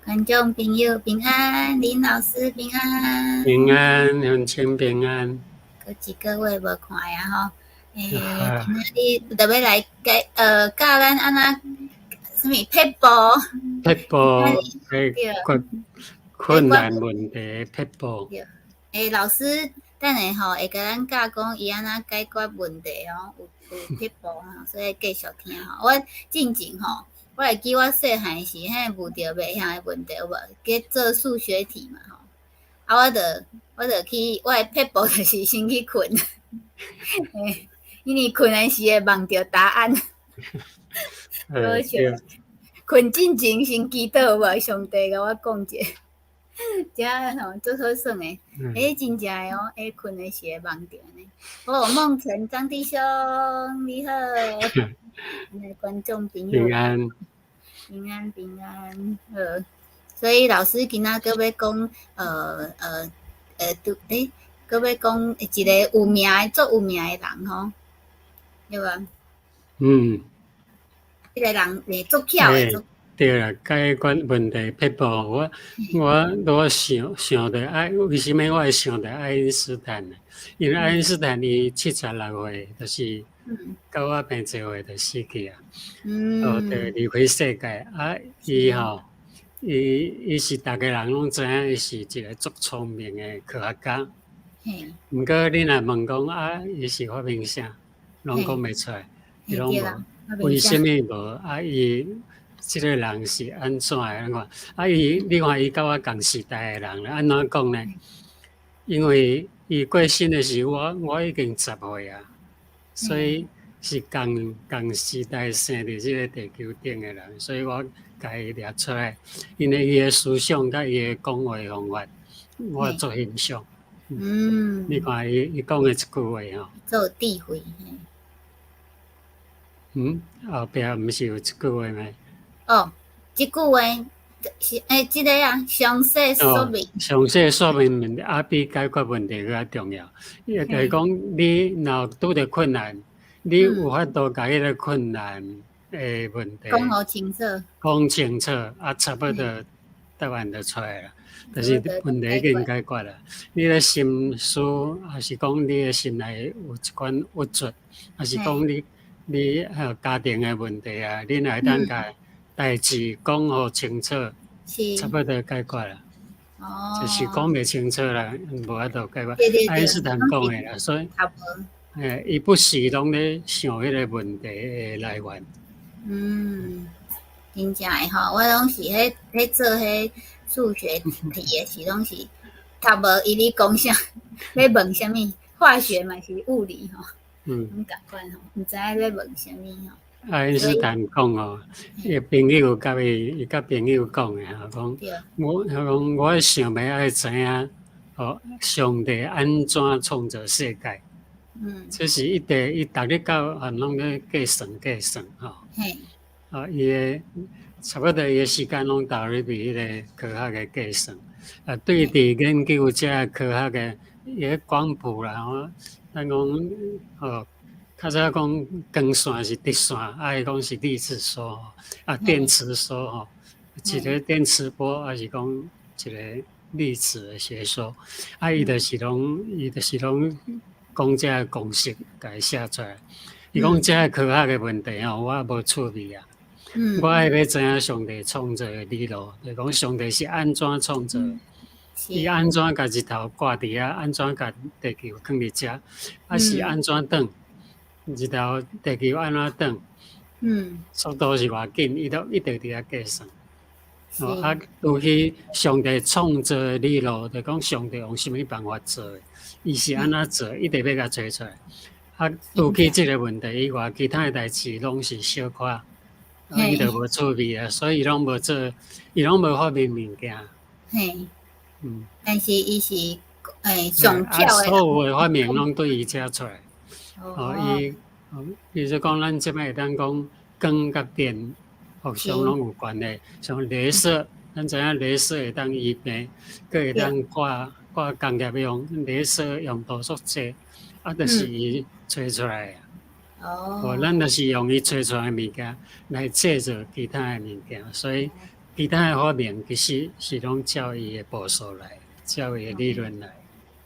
觀眾朋友平安，林老師平安。平安，鄉親平安。閣一個月無看啊吼，欸，今仔日特別來解教咱按怎啥物撇步？撇步，解決困難問題撇步。對，欸，老師等下吼會共咱教講伊按怎解決問題哦，有撇步吼，所以繼續聽吼。我進前吼，我會記我細漢時，彼問著袂曉的問題有無？去做數學題嘛吼，啊，我就去，我的撇步就是先去睏，因為睏的時會夢著答案。好笑，睏進前先祈禱有無？上帝共我講者，這吼足好耍的，欸，真正的哦，欸，睏的時會夢著呢。哦，夢辰張弟兄你好，觀眾朋友平安，平安平安，好。所以老師今仔閣欲講，對，欸，閣欲講一個有名的、足有名的人吼，對無？嗯。這個人會足巧的。對啦，解決問題撇步，我拄仔想想著愛，為啥物我會想著愛因斯坦呢？因為愛因斯坦伊76歲，就是佮我平齊歲就死去啊，哦，就離開世界啊！伊吼，伊是逐个人攏知影，伊是一個足聰明的科學家。毋過你若問講啊，伊是發明啥，攏講袂出來，伊攏無。為啥物無？啊，伊這個人是按怎的？你看，啊，伊你看伊佮我仝時代的人，按怎講呢？因為伊過身的時，我已經10歲啊，所以是仝仝時代生佇這個地球頂的人，所以我共伊掠出來，因為伊的思想佮伊的講話方法，我足欣賞。你看伊講的這句話吼，足有智慧。嗯，後壁毋是有一句話嗎？哦，這句話是欸，這個啊，詳細說明。詳細說明問題，啊，比解決問題閣較重要。伊就是講，你若拄著困難，你有法度共彼個困難的問題講予清楚，講清楚，啊，差不多答案就出來啦。就是問題已經解決啦。你的心思，抑是講你的心內有一款鬱卒，抑是講你家庭的問題啊，你若會當共代誌講予清楚，差不多解決啦。哦，就是講袂清楚啦，無法度解決。愛因斯坦講的啦，所以，欸，伊不時攏咧想彼個問題的來源。嗯，真正的吼，我攏是彼做彼數學題的時，攏是讀無伊咧講啥，咧問啥物，化學嘛是物理吼，攏仝款吼，毋知影咧問啥物吼。愛因斯坦講哦，伊朋友佮伊，伊佮朋友講的吼，講我，伊講我想欲愛知影，哦，上帝按怎創造世界？這是一直伊逐日到晚攏咧計算計算吼。啊，伊的差不多伊的時間攏投入佇彼個科學的計算。啊，對佇研究這個科學的伊個光譜啦，吼，咱講哦。較早講光線是直線，啊伊講是粒子束，啊電磁束吼，一個電磁波，抑是講一個粒子的學說，啊伊就是攏伊就是攏講這個公式，共伊寫出來。伊講這個科學的問題吼，我無趣味啊。我愛欲知影上帝創造的理路，就講上帝是按怎創造的，伊按怎共日頭掛佇遐，按怎共地球囥佇遮，啊是按怎轉？日頭地球按怎轉？速度是偌緊，伊都一直佇遐計算。哦，啊，除去上帝創造的理路，就講上帝用啥物辦法做的，伊是按怎做，一直欲共揣出來。啊，除去這個問題以外，其他的代誌攏是小可，啊，伊就無趣味啊，所以伊攏無做，伊攏無發明物件。但是伊是上巧的。所有的發明攏對伊遮出來。哦，伊，比如講，咱這擺會當講光佮電互相攏有關係，像雷射，咱知影雷射會當醫病，閣會當掛掛工業用，雷射用途足濟，啊，就是伊揣出來的。哦，咱就是用伊揣出來的物件來製造其他的物件，所以其他的發明其實是攏照伊的步數來，照伊的理論來。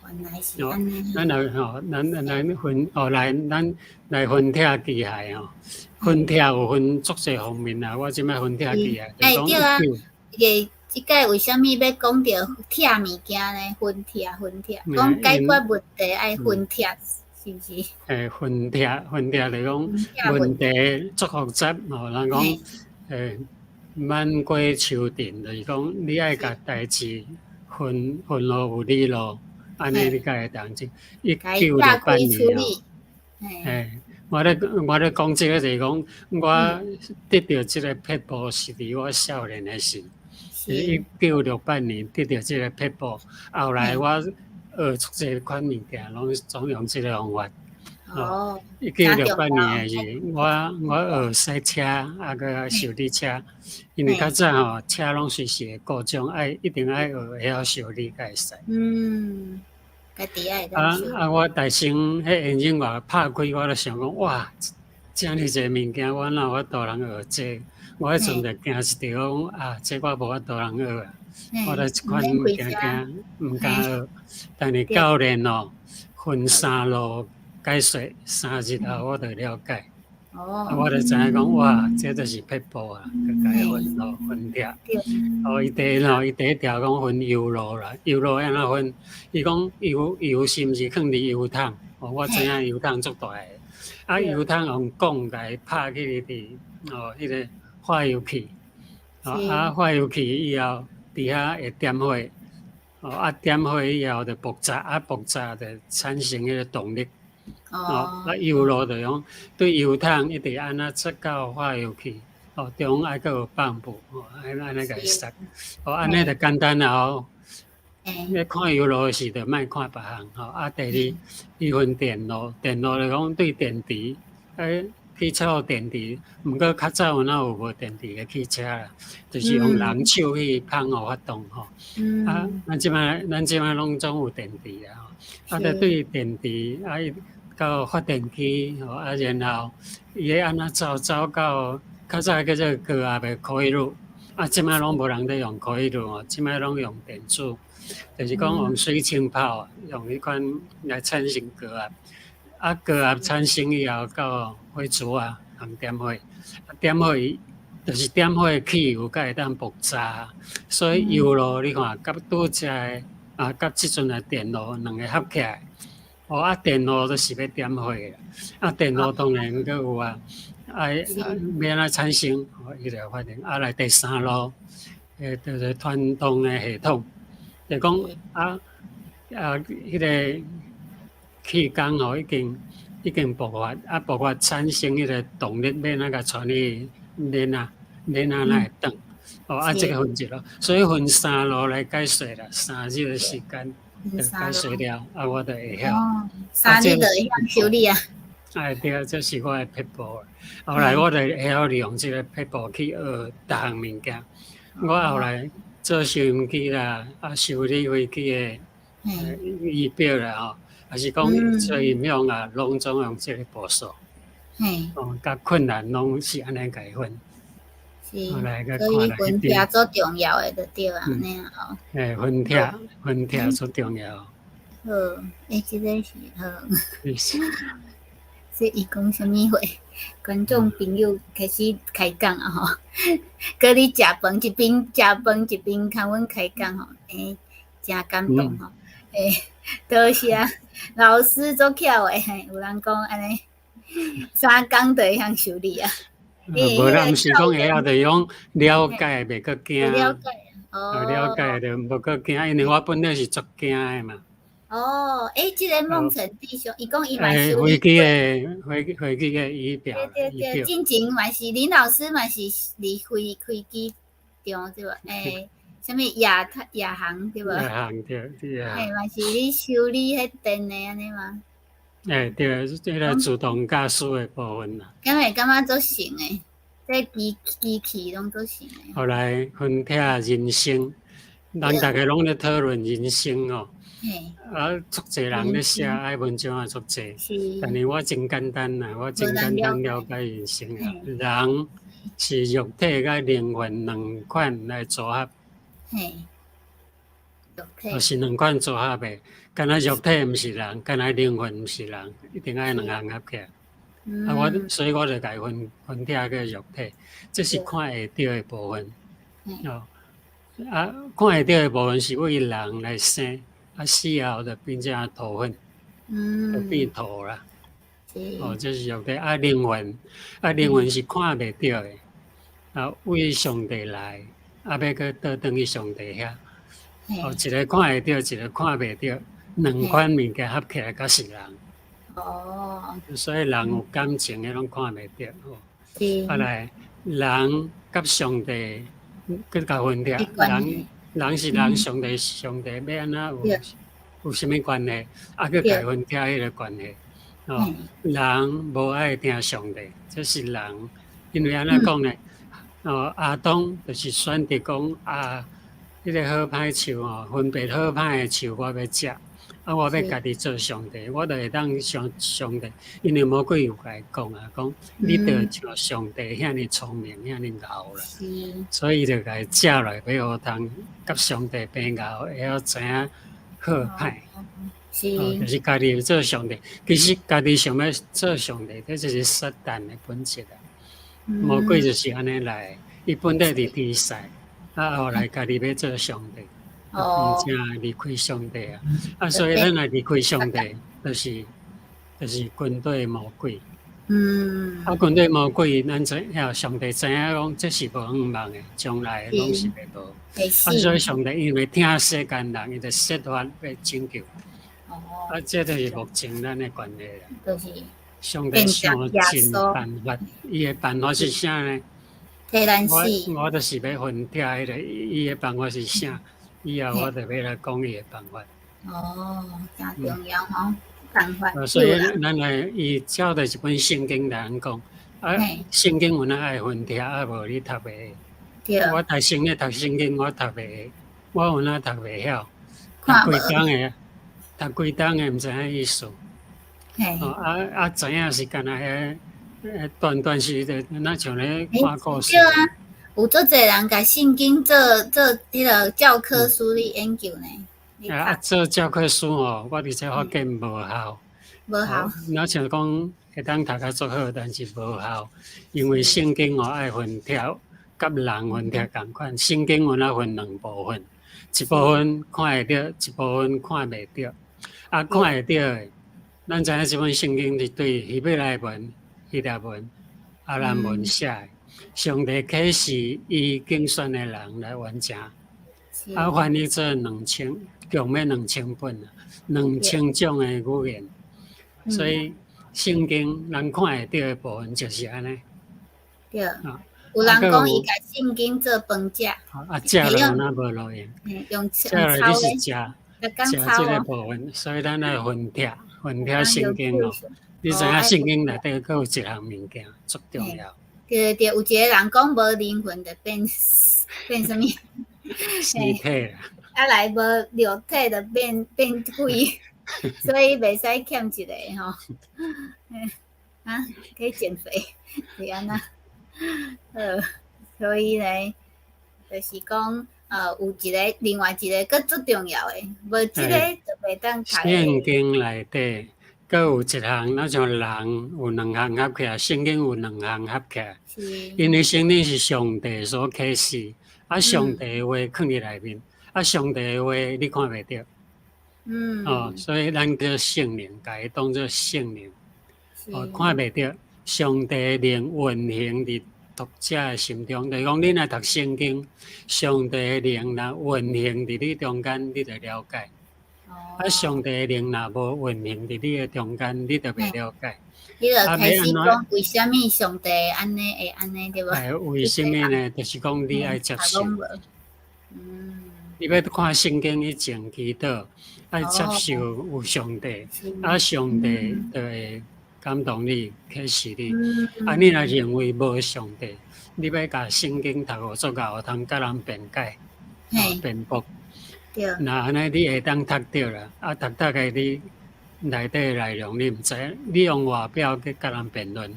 原來是按呢。咱來吼，咱來分哦，來咱來分拆機械吼，分拆有分足濟方面啊。我這擺分拆機械，欸對啊，個這擺為啥物欲講著拆物件呢？分拆分拆，講解決問題愛分拆，是毋是？欸，分拆分拆就講問題足複雜吼，人講欸，滿瓜秋陣，就是講你愛共代誌分分路有理路。按呢你才會當這1968年哦，欸，我咧講這個就是講，我得著這個撇步是佇我少年的時，1968年得著這個撇步，後來我學足濟款物件，攏總用這個方法。哦，1968年的時，我學賽車，啊閣修理車，因為較早吼車攏隨時會故障，愛一定愛學會曉修理才會使。家己愛啊啊！我大先彼引擎蓋拍開，我就想講哇，遮爾濟物件，我哪有法度通學這個？我彼陣就驚一著講啊，這我無法度通學啊！我就這款物件驚，毋敢學。但是教練哦，分三路解說，3日後我就了解。哦。啊，我就知影講哇，這就是撇步啊，佮共伊分路分拆。哦，伊第一吼，伊第一條講分油路啦，油路按怎分？伊講油油是毋是囥佇油桶？哦，我知影油桶足大个。啊，油桶用管共伊拍去佇哦，彼個化油器。哦，啊，化油器以後，佇遐會點火。哦，啊，點火以後就爆炸，啊，爆炸就產生彼個動力。哦，啊，油路就講對油桶一直按怎出到化油器，哦，中愛閣有泵布，哦，按呢共伊塞，哦，按呢就簡單啦哦。你看油路的時就莫看別項，吼。啊，第二，伊分電路，電路就講對電池，欸，汽車有電池，毋過較早有哪有無電池的汽車啦，就是用人手去噴予發動吼。啊，咱這擺攏總有電池啊，吼。啊，就對電池啊，伊到發電機，吼啊，然後伊會按怎走走到較早叫做高壓的 coil，啊，這擺攏無人咧用 coil 吼，這擺攏用電子，就是講用水槍炮，用彼款來產生高壓。啊，高壓產生以後，到火柱仔通點火，啊，點火就是點火汽油才會當爆炸，所以油路你看，佮拄才的啊，佮這陣的電路兩个合起來，哦啊，電路就是欲點火的，啊，電路當然閣有啊，愛欲按怎產生，哦，伊就發現啊，來第三路，欸，就是傳動的系統，就講啊啊，彼個氣缸吼已經已經爆發，啊爆發產生彼個動力，欲按怎共傳去鏈仔，鏈仔哪會轉？哦啊，這個分一路，所以分三路來解說啦，三日的時間就解說了，啊，我就會曉。哦，三日就會曉修理啊？哎對，這是我的撇步。後來我就會曉利用這個撇步去學逐項物件。我後來做收音機啦，啊修理飛機的儀表啦吼。還是講做音響啊，攏總用這個步數。哦，較困難攏是按呢共伊分。是，所以分拆足重要的就對啊，按呢吼。欸，分拆分拆足重要。好，欸，這個是好。所以伊講啥物話？觀眾朋友開始開講啊吼，閣咧食飯，一邊食飯一邊共阮開講吼，欸，誠感動吼，欸，多謝老師足巧的，有人講按呢，三工就會曉修理啊。無啦，毋是講會曉，就是講了解，袂閣驚。了解，哦。了解就無閣驚，因為我本來是足驚的嘛。哦，欸，這個夢辰弟兄，伊講伊嘛修理。飛機的飛機的儀表。對對對，進前嘛是林老師嘛是佇飛機場對無？欸，啥物亞太亞航對無？亞航對對啊。嘿，嘛是咧修理彼電的按呢嗎？欸對，這個自動駕駛的部分啦。敢會感覺足神的？這機器攏足神的。後來分拆人生，人逐家攏咧討論人生哦。啊，足濟人咧寫愛文章也足濟，但是我真簡單啦，我真簡單了解人生啊。人是肉體佮靈魂兩款來組合。嘿，肉體。是兩款組合的，敢若肉體毋是人，敢若靈魂毋是人，一定愛兩項合起來。啊，我所以我就共伊分分拆個肉體，這是看會著的部分。哦，啊，看會著的部分是為人來生，啊，死後就變成土粉，就變土啦。哦，這是肉體啊，靈魂啊，靈魂是看袂著的，啊，為上帝來，啊，欲閣倒轉去上帝遐。哦，一个看會著，一个看袂著，兩款物件合起來才是人。所以人有感情的攏看袂著。哦。啊來，人佮上帝閣共分拆，人人是人，上帝是上帝，欲按怎有有啥物關係？啊，閣共分拆彼个關係。哦，人無愛聽上帝，這是人，因為按怎講呢？哦，亞當就是選擇講啊，彼个好歹樹吼，分別好歹的樹，我欲食，啊，我欲家己做上帝，我就會當像上帝。因為魔鬼有共伊講啊，講你著像上帝遐爾聰明，遐爾𠢕啦，所以伊就共伊食落，欲予通佮上帝平𠢕，會曉知影好歹。哦，就是家己做上帝，其實家己想欲做上帝，這就是撒旦的本質啊。魔鬼就是按呢來，伊本來佇天使，啊後來家己欲做上帝，就變成離開上帝啊。啊，所以咱若離開上帝，就是跟綴魔鬼。啊，跟綴魔鬼，咱知影上帝知影講，這是無向望的，將來攏是會無。啊，所以上帝因為疼世間人，伊就設法欲拯救。啊，這就是目前咱的關係啦。就是上帝想盡辦法，伊的辦法是啥呢？替咱死。我就是欲分拆彼个，伊的辦法是啥？以後我就欲來講伊的辦法。哦，誠重要吼，辦法。所以咱來伊照著一本聖經來講，啊，聖經有哪愛分拆，啊無你讀袂。我讀聖經讀聖經，我讀袂，我有哪讀袂曉，讀幾冬的。讀幾冬的毋知影意思。哦，啊啊，知影是敢若彼斷斷續續，若像咧看故事。對啊，有足濟人共聖經做做彼个教科書咧研究呢。啊，做教科書吼，我佇這發現無效。無效。若像講會當讀較足好，但是無效，因為聖經吼愛分拆，佮人分拆仝款。聖經有哪分兩部分，一部分看會著，一部分看袂著。啊，看會著的，咱知影這本聖經是對希伯來文、希臘文、亞蘭文寫的。上帝啟示伊揀選的人來完成，啊，翻譯做兩千，共欲兩千本啊，2000種的語言。所以聖經人看會著的部分就是按呢。對。有人講伊共聖經做飯食。啊，食落若無路用。用食落你是食食這个部分，所以咱愛分拆分拆聖經哦。你知影聖經內底閣有一項物件足重要。對對對，有一個人講無靈魂就變變啥物？屍體啦。啊來無肉體就變變鬼，所以袂使欠一个吼。啊，可以減肥，是按呢？所以呢，就是講，有一个，另外一个閣足重要的，無這個就袂當讀。聖經內底閣有一項，若像人有兩項合起來，聖經有兩項合起來。因為聖經是上帝所啟示，啊，上帝的話囥佇內面，啊，上帝的話你看袂著。哦，所以咱叫聖靈，共伊當做聖靈。哦，看袂著，上帝靈運行佇讀者的心中，就是講，你若讀聖經，上帝的靈若運行佇你中間，你就了解。啊，上帝的靈若無運行佇你的中間，你就袂了解。你就開始講為啥物上帝按呢會按呢對無？哎，為啥物呢？就是講你愛接受。你欲看聖經以前祈禱，愛接受有上帝，啊，上帝就會感動你，啟示你。啊，你若認為無上帝，你欲共聖經讀予足𠢕，通共人辯解、辯駁。若按呢，你會當讀著啦。啊，讀讀个你內底的內容你毋知，你用外表去共人辯論，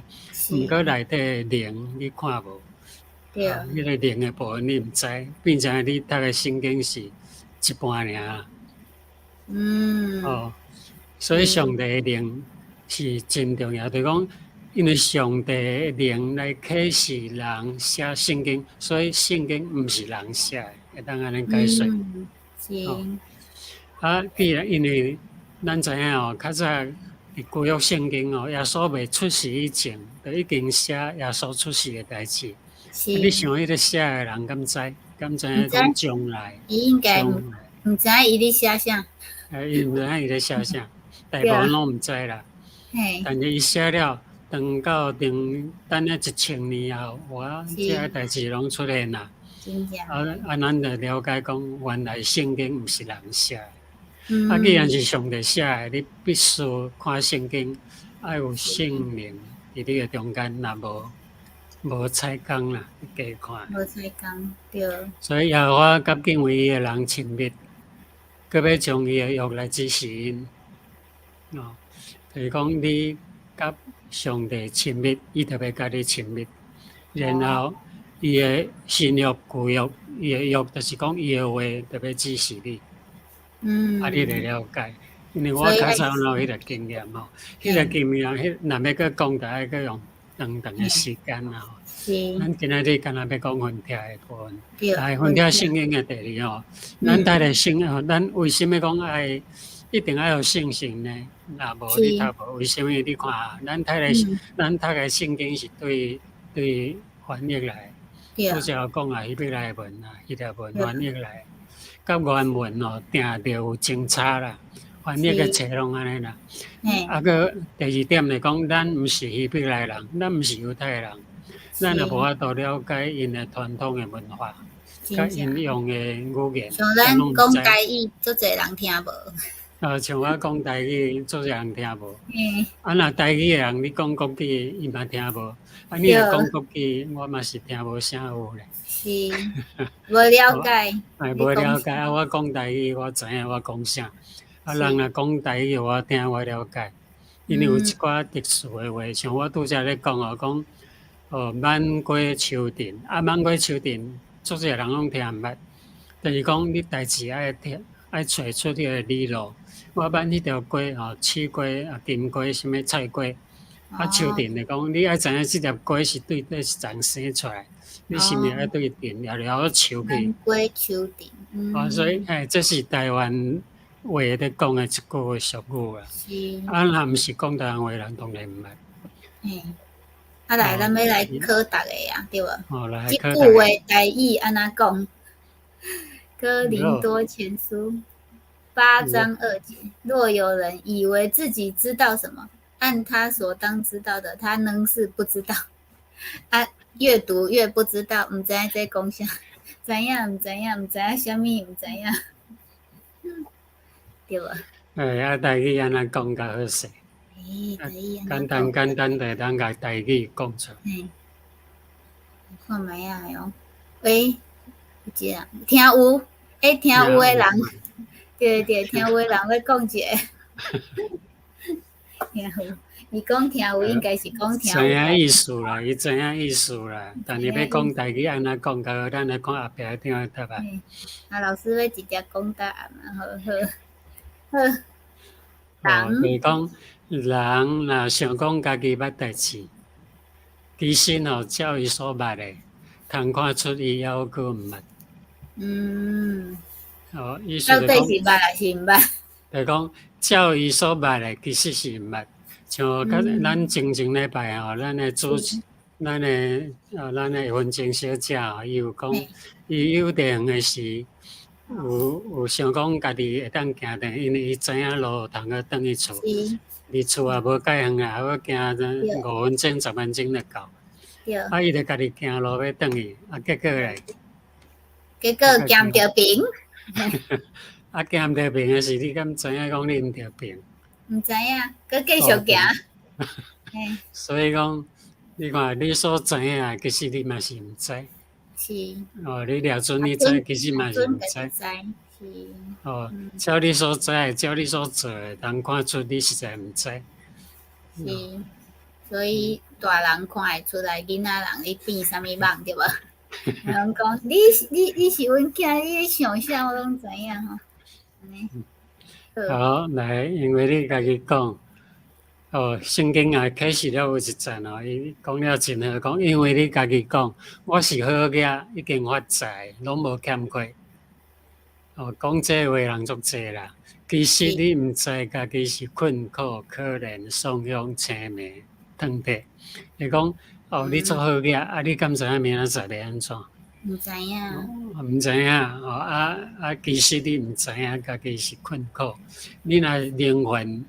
毋過內底的靈你看無。彼個靈的部分你毋知，變成你讀的聖經是一半爾。哦，所以上帝的靈是真重要，就是講，因為上帝的靈來啟示人寫聖經，所以聖經毋是人寫的，會當按呢解說。是。哦，啊，既然因為咱知影哦，較早佇舊約聖經哦，耶穌未出世以前，就已經寫耶穌出世的代誌。你想彼個寫的人敢知？敢知影講將來？伊應該毋知伊咧寫啥。伊毋知影伊咧寫啥，大部分攏毋知啦。但是伊寫了，等到等等了1000年後，哇，這个代誌攏出現啦。啊啊，咱就了解講，原來聖經毋是人寫的。啊，既然是上帝寫的，你必須看聖經，愛有聖靈佇你的中間，若無無彩工啦，你加看。無彩工，對。所以耶和華佮敬畏伊的人親密，閣欲將伊的約來指示𪜶。哦，就是講你佮上帝親密，伊就欲佮你親密。然後伊的新約、舊約，伊的約就是講伊的話，就欲指示你。啊，你會了解，因為我較早有彼個經驗吼，彼個經驗，彼若欲閣講，就愛閣用長長的時間啦。咱今仔日敢若欲講分拆的部分，來分拆聖經的第二吼，咱讀的聖，咱為啥物講愛一定愛有信心呢？若無你讀無，為啥物？你看，咱讀的聖經是對對翻譯來，拄才有講啊，希伯來文啊，希臘文翻譯來。佮原文哦，定著有真差啦，翻譯的冊攏按呢啦。啊，閣第二點來講，咱毋是希伯來人，咱毋是猶太人，咱也無法度了解𪜶的傳統的文化，佮𪜶用的語言。像咱講台語，足濟人聽無。啊，像我講台語，足濟人聽無。啊，若台語的人，你講國語，伊嘛聽無。啊，你若講國語，我嘛是聽無啥有咧。是，無了解。哎，無了解啊！我講台語，我知影我講啥。啊，人若講台語，我聽我了解。因為有一寡特殊的話，像我拄才咧講哦，講哦，挽瓜秋田，啊，挽瓜秋田，足濟人攏聽毋捌。就是講你代誌愛聽，愛揣出彼個理路。我挽彼條瓜吼，刺瓜啊、金瓜、啥物菜瓜，啊，秋田來講，你愛知影這粒瓜是對佗一層生出來。你是毋是愛對田，了了樹去？挽瓜秋田。啊，所以，欸，這是台灣話咧講的一句俗語啊。啊，若毋是講台灣話人，當然毋捌。嘿，啊來，咱欲來考逐个啊，對無？哦，來。這句話台語按怎講？哥林多前書8章2節：若有人以為自己知道什麼，按他所當知道的，他仍是不知道。啊，越讀越不知道，毋知影這講啥，知影毋知影，毋知影啥物，毋知影，對無？欸，啊，台語按怎講較好勢？欸，台語簡單簡單，就當共台語講出。嘿，看覓仔喲。欸，有一個人聽有，欸，聽有的人，對對，聽有的人欲講一下。聽有，伊講聽有，應該是講聽有。知影意思啦，伊知影意思啦，但是欲講台語按怎講較好，咱來看後壁聽答案。啊，老師欲直接講答案啊，好好好。哦，就是講人若想講家己捌代誌，其實吼照伊所捌的，通看出伊猶閣毋捌。哦，意思到底是捌抑是毋捌？就是講照伊所捌的，其實是毋捌。像較咱前前禮拜吼，咱的主持，咱的文靜小姐吼，伊有講，伊幼稚園的時，有想講家己會當行轉，因為伊知影路通閣轉去厝，離厝也無介遠啊，閣行5分鐘、10分鐘就到。啊，伊就家己行路欲轉去，啊，結果咧，結果行毋著平。啊，行毋著平的時，你敢知影講你毋著平？毋知影，閣繼續行。所以講，你看你所知影，其實你嘛是毋知。是。哦，你掠準你知，其實嘛是毋知。是。哦，照你所知的，照你所做的，通看出你實在毋知。是，所以大人看會出來，囡仔人咧變啥物夢，對無？人講你是阮囝，你想啥我攏知影吼。按呢。好，來，因為你家己講，哦，聖經啊啟示了有一節哦，伊講了真好，講因為你家己講，我是好額，已經發財，攏無欠缺。哦，講這話人足濟啦，其實你毋知家己是困苦、可憐、喪鄉、青盲、斷臂。伊講哦，你足好額，啊，你敢知影明仔載欲按怎？毋知影。毋知影哦，啊啊，其實你毋知影家己是困苦，你若靈魂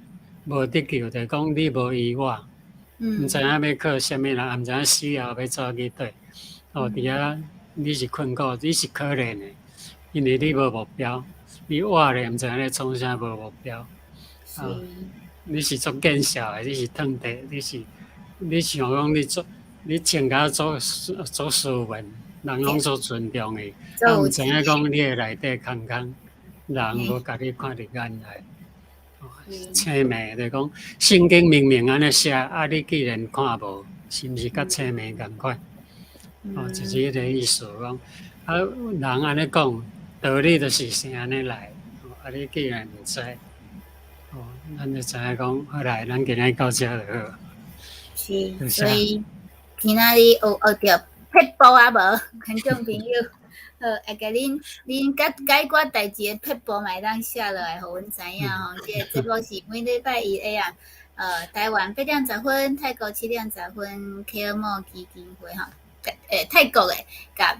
無得救，就講你無醫我，毋知影欲靠啥物人，毋知影死後欲走去佗。哦，佇遐你是困苦，你是可憐的，因為你無目標，你活咧毋知影咧創啥無目標。啊，你是足見笑的，你是斷臂，你是你想講你做你穿甲足足斯文，人攏足尊重的，啊，毋知影講你的內底空空，人無共你看佇眼內。青盲就講聖經明明按呢寫，啊，你既然看無，是毋是佮青盲仝款？哦，就是彼个意思講，啊，人按呢講，道理就是先按呢來，啊，你既然毋知，哦，咱就知影講，好來，咱今日到遮就好。是，所以今仔日有學著撇步啊無，觀眾朋友，好，會共恁恁解解決代誌的撇步嘛會當寫落來，予阮知影吼。這個節目是每禮拜一下啊，台灣8點10分，泰國7點10分，啟摩基金會吼，泰國的佮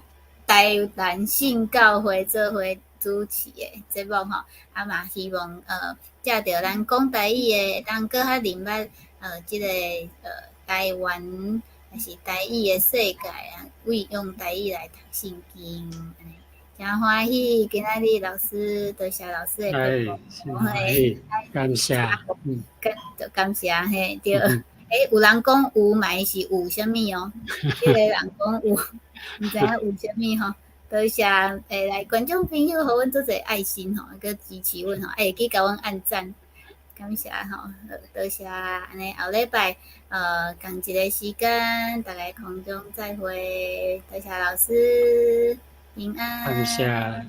台南信教會做伙主持的節目吼，啊嘛希望藉著咱講台語的，會當閣較認捌這個台灣抑是台語的世界啊，為用台語來讀聖經，誠歡喜今仔日老師多謝老師的節目，嘿，感謝，感感謝嘿對，欸，有人講有嘛是有啥物哦？這個人講有，毋知影有啥物吼？多謝來觀眾朋友，予阮做一個愛心吼，閣支持阮吼，會記共阮按讚，感謝吼，多謝按呢後禮拜仝一个時間，大家空中再會，多謝老師，平安。感謝。